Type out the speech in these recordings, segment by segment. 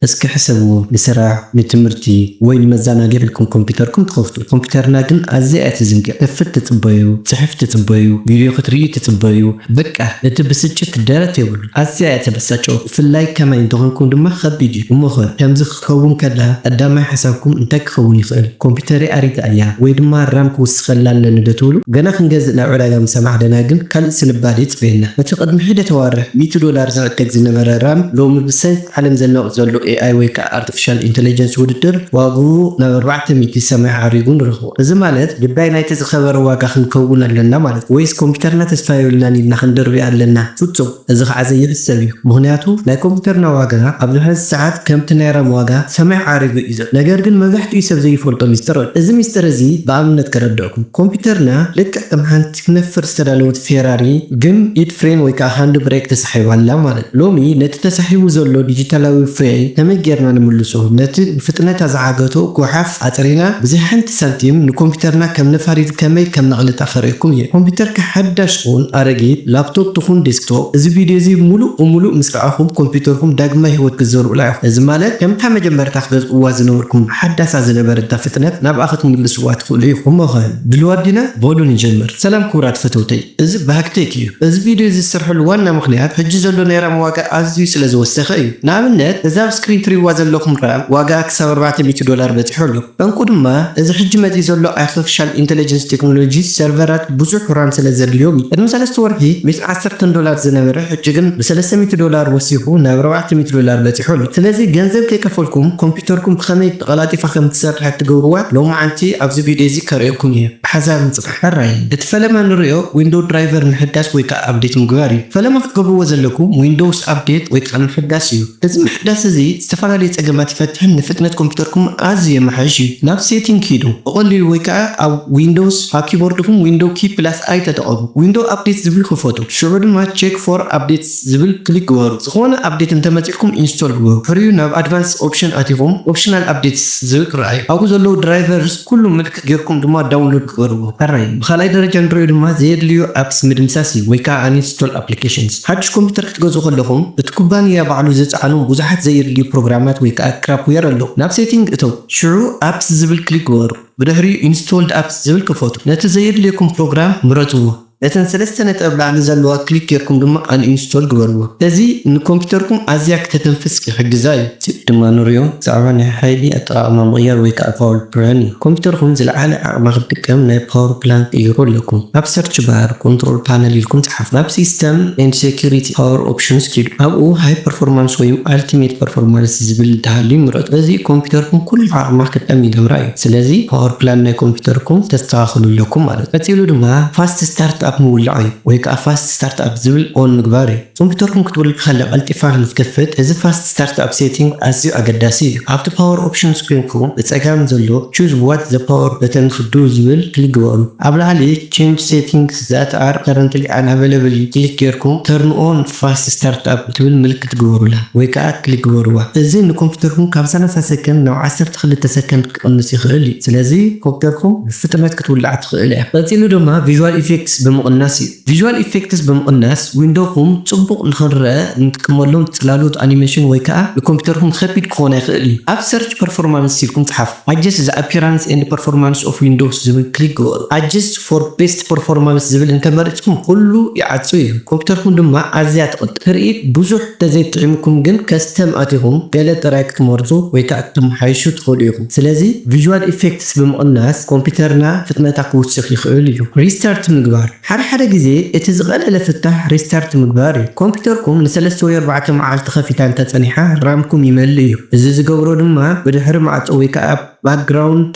እስኪ ሕሰብዎ፣ ንስራሕ፣ ንትምህርቲ ወይ ንመዘናግዒ ኢልኩም ኮምፒውተርኩም ትኸፍቱ። ኮምፒውተርና ግን ኣዝያ እያ ትዝንግዕ። ክፍት ትጽበዩ፣ ጽሑፍ ትጽበዩ፣ ቪድዮ ክትርእዩ ትጽበዩ። በቃ እቲ ብስጭት ደረት የብሉ። ኣዝያ እያ ተበሳጨው። ብፍላይ ከማይ እንተኾንኩም ድማ ከቢድ እዩ። እሞኸ ከምዚ ክኸውን ከላ ቀዳማይ ሓሳብኩም እንታይ ክኸውን ይኽእል? ኮምፒውተረይ ኣሪጋ እያ ወይ ድማ ራም ክውስኸላ ኣለኒ ዶ ትብሉ? ገና ክንገዝእ ናብ ዕዳጋ ምስ ኣማዕደና ግን ካልእ ስንባደ ይጽበየና። እቲ ቅድሚ ሒደተ ኣዋርሕ ሚእቲ ዶላር ዝዕደግ ዝነበረ ራም ሎሚ ብሰንኪ ዓለም ዘናውጽ ዘሎ ኤኣይ ወይ ከዓ ኣርቲፊሻል ኢንተለጀንስ ውድድር ዋግኡ ናብ ኣርባዕተ ሚእቲ ሰማይ ዓሪጉ ንረኽቦ። እዚ ማለት ግዳይ ናይቲ ዝኸበረ ዋጋ ክንከውን ኣለና ማለት ወይስ ኮምፒውተርና ተስፋ የብልናን ኢልና ክንደርብያ ኣለና? ፍጹም። እዚ ከዓ ዘይሕሰብ እዩ። ምኽንያቱ ናይ ኮምፒውተርና ዋጋ ኣብዚ ሕዚ ሰዓት ከምቲ ናይ ራም ዋጋ ሰማይ ዓሪጉ እዩ ዘሎ። ነገር ግን መብዛሕትኡ ሰብ ዘይፈልጦ ሚስጥር ኣሎ። እዚ ሚስጥር እዚ ብኣብነት ከረድእኩም። ኮምፒውተርና ልክዕ ከም ሓንቲ ክትነፍር ዝተዳለወት ፌራሪ ግን ኢድ ፍሬን ወይ ከዓ ሃንድ ብሬክ ተሳሒባ ኣላ ማለት እዩ። ሎሚ ነቲ ተሳሒቡ ዘሎ ዲጂታላዊ ፍሬን ከመይ ጌርና ንምልሶ? ነቲ ንፍጥነታ ዝዓገቶ ጓሓፍ ኣጽሪና ብዘይ ሓንቲ ሳንቲም ንኮምፒውተርና ከም ነፋሪት ከመይ ከም ነቕልጣ ከርእየኩም እየ። ኮምፒውተርካ ሓዳሽ ኩን ኣረጊት፣ ላፕቶፕ ትኹን ዴስክቶፕ፣ እዚ ቪድዮ እዚ ሙሉእ ብሙሉእ ምስ ረኣኹም ኮምፒውተርኩም ዳግማይ ህይወት ክትዘርኡላ ኢኹም። እዚ ማለት ከምታ መጀመርታ ክትገዝእዋ ዝነበርኩም ሓዳሳ ዝነበረት ፍጥነት ናብኣ ክትምልስዋ ትኽእሉ ኢኹም። እሞ ኸ ድልዋት ዲና? በሉ ንጀምር። ሰላም ክቡራት ፈተውተይ፣ እዚ ባህግቴክ እዩ። እዚ ቪድዮ እዚ ዝሰርሐሉ ዋና ምኽንያት ሕጂ ዘሎ ናይ ራም ዋጋ ኣዝዩ ስለ ዝወሰኸ እዩ። ንኣብነት እዛ ኣብ ስክሪን ትሪእዋ ዘለኹም ራም ዋጋ ክሳብ ኣርባዕተ ሚእቲ ዶላር በፂሑ ኣሎ። ጠንቁ ድማ እዚ ሕጂ መፂኡ ዘሎ ኣርቲፊሻል ኢንተለጀንስ ቴክኖሎጂ ሰርቨራት ብዙሕ ራም ስለ ዘድልዮም እዩ። ቅድሚ ሰለስተ ወርሒ ሚእቲ ዓሰርተ ዶላር ዝነበረ ሕጂ ግን ብ ሰለስተ ሚእቲ ዶላር ወሲኹ ናብ ኣርባዕተ ሚእቲ ዶላር በፂሑ ኣሎ። ስለዚ ገንዘብ ከይከፈልኩም ኮምፒውተርኩም ብኸመይ ቀላጢፋ ከም ትሰርሕ እትገብርዋ ሎማዓንቲ ኣብዚ ቪድዮ እዚ ከርእየኩም እየ። ብሓሳብ ንፅናሕ። ሕራይ እቲ ፈለማ ንሪኦ ዊንዶው ድራይቨር ምሕዳስ ወይ ከዓ ኣፕዴት ምግባር እዩ። ፈለማ ክትገብርዎ ዘለኩም ዊንዶውስ ኣፕዴት ወይ ከዓ ምሕዳስ እዩ። እዚ ምሕዳስ እዚ ዝተፈላለዩ ፀገማት ይፈትሕን ንፍጥነት ኮምፒውተርኩም ኣዝዩ የመሓይሽ እዩ። ናብ ሴቲንግ ኪዱ ብቐሊሉ ወይ ከዓ ኣብ ዊንዶውስ ኣብ ኪቦርድኩም ዊንዶው ኪ ፕላስ ኣይ ተጠቐሙ። ዊንዶው ኣፕዴት ዝብል ክፈቱ። ሽዑ ድማ ቼክ ፎር ኣፕዴትስ ዝብል ክሊክ ግበሩ። ዝኾነ ኣፕዴት እንተመፂእኩም ኢንስቶል ግበሩ። ድሕሪኡ ናብ ኣድቫንስ ኦፕሽን ኣቲኹም ኦፕሽናል ኣፕዴትስ ዝብል ክረኣዩ። ኣብኡ ዘለዉ ድራይቨርስ ኩሉ ምልክት ጌርኩም ድማ ዳውንሎድ ግበርዎ። ሕራይ ብኻልኣይ ደረጃ ንሪኦ ድማ ዘየድልዩ ኣፕስ ምድምሳስ እዩ ወይ ከዓ ኣንኢንስቶል ኣፕሊኬሽንስ። ሓድሽ ኮምፒውተር ክትገዝኡ ከለኹም እቲ ኩባንያ ባዕሉ ዝፀዓኖም ብዙሓት ዘየድልዩ ፕሮግራማት ወይ ከዓ ክራፕዌር ኣለዉ። ናብ ሴቲንግ እተው። ሽዑ ኣፕስ ዝብል ክሊክ ግበሩ። ብድሕሪኡ ኢንስቶልድ ኣፕስ ዝብል ክፈቱ። ነቲ ዘየድልየኩም ፕሮግራም ምረጽዎ። ነተን ሰለስተ ነጥብ ላዕሊ ዘለዋ ክሊክ ጌርኩም ድማ ኣንኢንስቶል ግበርዎ። እዚ ንኮምፒውተርኩም ኣዝያ ክተተንፍስ ክሕግዛ እዩ። እዚ ድማ ንሪኦ ብዛዕባ ናይ ሓይሊ ኣጠቓቕማ ምቕያር ወይ ከዓ ፓወር ፕላን እዩ። ኮምፒውተርኩም ዝለዓለ ዓቕሚ ክጥቀም ናይ ፓወር ፕላን ቅይሩ ኣለኩም። ኣብ ሰርች ባር ኮንትሮል ፓነል ኢልኩም ጸሓፉ። ናብ ሲስተም ኤንድ ሴኩሪቲ ፓወር ኦፕሽንስ ኪዱ። ኣብኡ ሃይ ፐርፎርማንስ ወይ ኣልቲሜት ፐርፎርማንስ ዝብል እንተሃልዩ ምረጹ። በዚ ኮምፒውተርኩም ኩሉ ዓቕማ ክጥቀም ይገብራ እዩ። ስለዚ ፓወር ፕላን ናይ ኮምፒውተርኩም ተስተኻኽሉ ኣለኩም ማለት እዩ። ቀጺሉ ድማ ፋስት ስታርት ኣፕ ምውላዕ እዩ ወይ ከዓ ፋስት ስታርት ኣፕ ዝብል ኦን ምግባር እዩ። ኮምፒውተርኩም ክትውልዕ ከላ ቀልጢፋ ንክትከፍት እዚ ፋስት ስታርት ኣፕ ሴቲንግ ኣዝዩ ኣገዳሲ እዩ። ኣብቲ ፓወር ኦፕሽንስ ኮይንኩም ብጸጋም ዘሎ ቹዝ ዋት ዘ ፓወር በተን ክዱ ዝብል ክሊክ ግበሩ። ኣብ ላዕሊ ቼንጅ ሴቲንግስ ዛት ኣር ከረንትሊ ኣንኣቬለብል ክሊክ ጌርኩም ተርን ኦን ፋስት ስታርት ኣፕ ትብል ምልክት ግበሩላ ወይ ከዓ ክሊክ ግበሩዋ። እዚ ንኮምፒውተርኩም ካብ ሰላሳ ሰከንድ ናብ ዓሰርተ ክልተ ሰከንድ ክቕንስ ይኽእል እዩ። ስለዚ ኮምፒውተርኩም ብፍጥነት ክትውላዕ ትኽእል እያ። ቀጺሉ ድማ ቪዥዋል ኢፌክትስ ብምቕናስ እዩ። ቪዥዋል ኢፌክትስ ብምቕናስ ዊንዶውኩም ጽቡቕ ንኽንረአ እንጥቀመሎም ጽላሎት ኣኒሜሽን ወይ ከዓ ንኮምፒውተርኩም ከቢድ ክኾን ይኽእል እዩ። ኣብ ሰርች ፐርፎርማንስ ኢልኩም ጸሓፉ። ኣጀስት ዘ ኣፒራንስ ኤንድ ፐርፎርማንስ ኦፍ ዊንዶውስ ዝብል ክሊክ ግበሩ። ኣጀስት ፎር ቤስት ፐርፎርማንስ ዝብል እንተመሪጽኩም ኩሉ ይዓጹ እዩ። ኮምፒውተርኩም ድማ ኣዝያ ትቕልጥፍ። ትርኢት ብዙሕ ተዘይጥዒምኩም ግን ከስተም ኣቲኹም ገለ ጥራይ ክትመርጹ ወይ ከዓ ክትመሓይሹ ትኽእሉ ኢኹም። ስለዚ ቪዥዋል ኢፌክትስ ብምቕናስ ኮምፒውተርና ፍጥነታ ክውስኽ ይኽእል እዩ። ሪስታርት ምግባር። ሓደ ሓደ ግዜ እቲ ዝቐለለ ፍታሕ ሪስታርት ምግባር እዩ። ኮምፒውተርኩም ንሰለስተ ወይ ኣርባዕተ መዓልቲ ከፊታ እንተጸኒሓ ራምኩም ይመልእ እዩ። እዚ ዝገብሮ ድማ ብድሕሪ ማዕጾ ወይ ከዓ ባክግራውንድ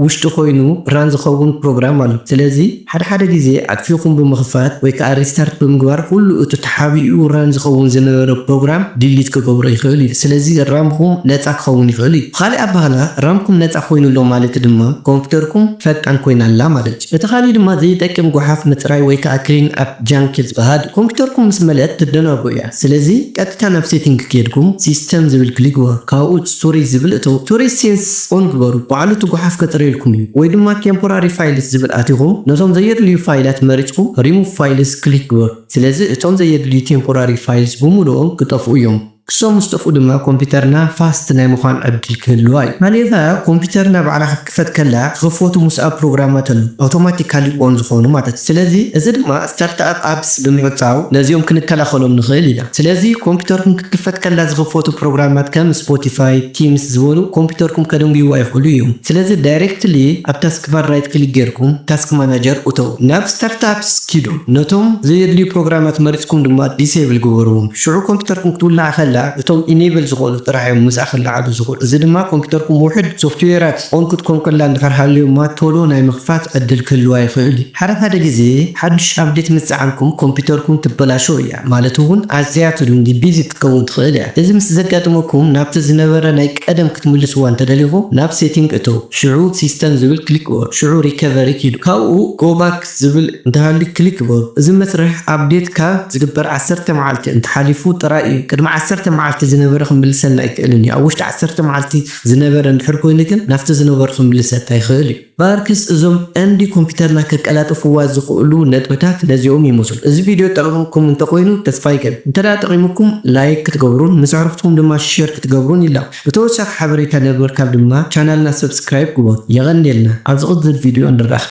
ውሽጢ ኮይኑ ራን ዝኸውን ፕሮግራም ኣሎ። ስለዚ ሓደ ሓደ ግዜ ኣጥፊእኹም ብምኽፋት ወይ ከዓ ሪስታርት ብምግባር ኩሉ እቲ ተሓቢኡ ራን ዝኸውን ዝነበረ ፕሮግራም ዲሊት ክገብሮ ይኽእል እዩ። ስለዚ ራምኩም ነፃ ክኸውን ይኽእል እዩ። ብኻሊእ ኣባህላ ራምኩም ነፃ ኮይኑ ኣሎ ማለት ድማ ኮምፒውተርኩም ፈጣን ኮይና ኣላ ማለት እዩ። እቲ ካሊእ ድማ ዘይጠቅም ጓሓፍ ምፅራይ ወይ ከዓ ክሊን ኣፕ ጃንክ ዝበሃል። ኮምፒውተርኩም ምስ መለአት ትደናጎ እያ። ስለዚ ቀጥታ ናብ ሴቲንግ ከይድኩም ሲስተም ዝብል ክሊክ ግበሩ። ካብኡ ስቶሬጅ ዝብል እተው። ስቶሬጅ ሴንስ ኦን ግበሩ። ባዕሉ እቲ ጓሓፍ ከፅርየልኩም እዩ። ወይ ድማ ቴምፖራሪ ፋይልስ ዝብል ኣቲኹም ነቶም ዘየድልዩ ፋይላት መሪፅኩም ሪሙቭ ፋይልስ ክሊክ ግበሩ። ስለዚ እቶም ዘየድልዩ ቴምፖራሪ ፋይልስ ብምሉኦም ክጠፍኡ እዮም። ክሶም ምስ ጠፍኡ ድማ ኮምፒውተርና ፋስት ናይ ምዃን ዕድል ክህልዋ እዩ። ማለት ኮምፒውተርና ባዕላ ክትክፈት ከላ ዝኽፈቱ ምስኣ ፕሮግራማት ኣለዉ፣ ኣውቶማቲካሊ ኦን ዝኾኑ ማለት እዩ። ስለዚ እዚ ድማ ስታርትኣፕ ኣፕስ ብምዕጻው ነዚኦም ክንከላኸሎም ንኽእል ኢና። ስለዚ ኮምፒውተርኩም ክትክፈት ከላ ዝኽፈቱ ፕሮግራማት ከም ስፖቲፋይ፣ ቲምስ ዝበሉ ኮምፒውተርኩም ከደንጉይዋ ይኽእሉ እዮም። ስለዚ ዳይሬክትሊ ኣብ ታስክ ባር ራይት ክሊክ ጌርኩም ታስክ ማናጀር እተው። ናብ ስታርትኣፕስ ኪዱ። ነቶም ዘየድልዩ ፕሮግራማት መሪጽኩም ድማ ዲሴብል ግበርዎም። ሽዑ ኮምፒውተርኩም ክትውላዕ ከላ እቶም ኢኔብል ዝኾኑ ጥራሕ እዮም ምስኣ ክለዓሉ ዝኽእሉ። እዚ ድማ ኮምፒውተርኩም ውሕድ ሶፍትዌራት ኦን ክትኮን ከላ እንድሕር ሃልዮማ ቶሎ ናይ ምኽፋት ዕድል ክህልዋ ይኽእል እዩ። ሓደ ሓደ ግዜ ሓድሽ ኣፕዴት ምስ ጸዓንኩም ኮምፒውተርኩም ትበላሾ እያ፣ ማለት እውን ኣዝያ ትድንጉ ቢዚ ክትከውን ትኽእል እያ። እዚ ምስ ዘጋጥመኩም ናብቲ ዝነበረ ናይ ቀደም ክትምልስዋ እንተደሊኹም ናብ ሴቲንግ እተው። ሽዑ ሲስተም ዝብል ክሊክ ግበሩ። ሽዑ ሪከቨሪ ኪዱ። ካብኡ ጎባክ ዝብል እንተሃልዩ ክሊክ ግበሩ። እዚ መስርሕ ኣፕዴት ካብ ዝግበር ዓሰርተ መዓልቲ እንተሓሊፉ ጥራይ እዩ። ቅድሚ ዓሰርተ መዓልቲ ዝነበረ ክምልሰልና ኣይክእልን እዩ። ኣብ ውሽጢ ዓሰርተ መዓልቲ ዝነበረ እንድሕር ኮይኑ ግን ናብቲ ዝነበሩ ክምልሰካ ይኽእል እዩ። ባርክስ እዞም ቀንዲ ኮምፒውተርና ከቀላጥፍዋ ዝኽእሉ ነጥብታት ነዚኦም ይመስሉ። እዚ ቪድዮ ጠቒምኩም እንተኾይኑ ተስፋ ይገብር። እንተ ደኣ ጠቒምኩም ላይክ ክትገብሩን ምስ ኣዕሩኽትኩም ድማ ሼር ክትገብሩን ይላቦ። ብተወሳኺ ሓበሬታ ንምርካብ ድማ ቻናልና ሰብስክራይብ ግበሩ። የቐንየልና። ኣብ ዝቕጽል ቪድዮ ንራኸብ።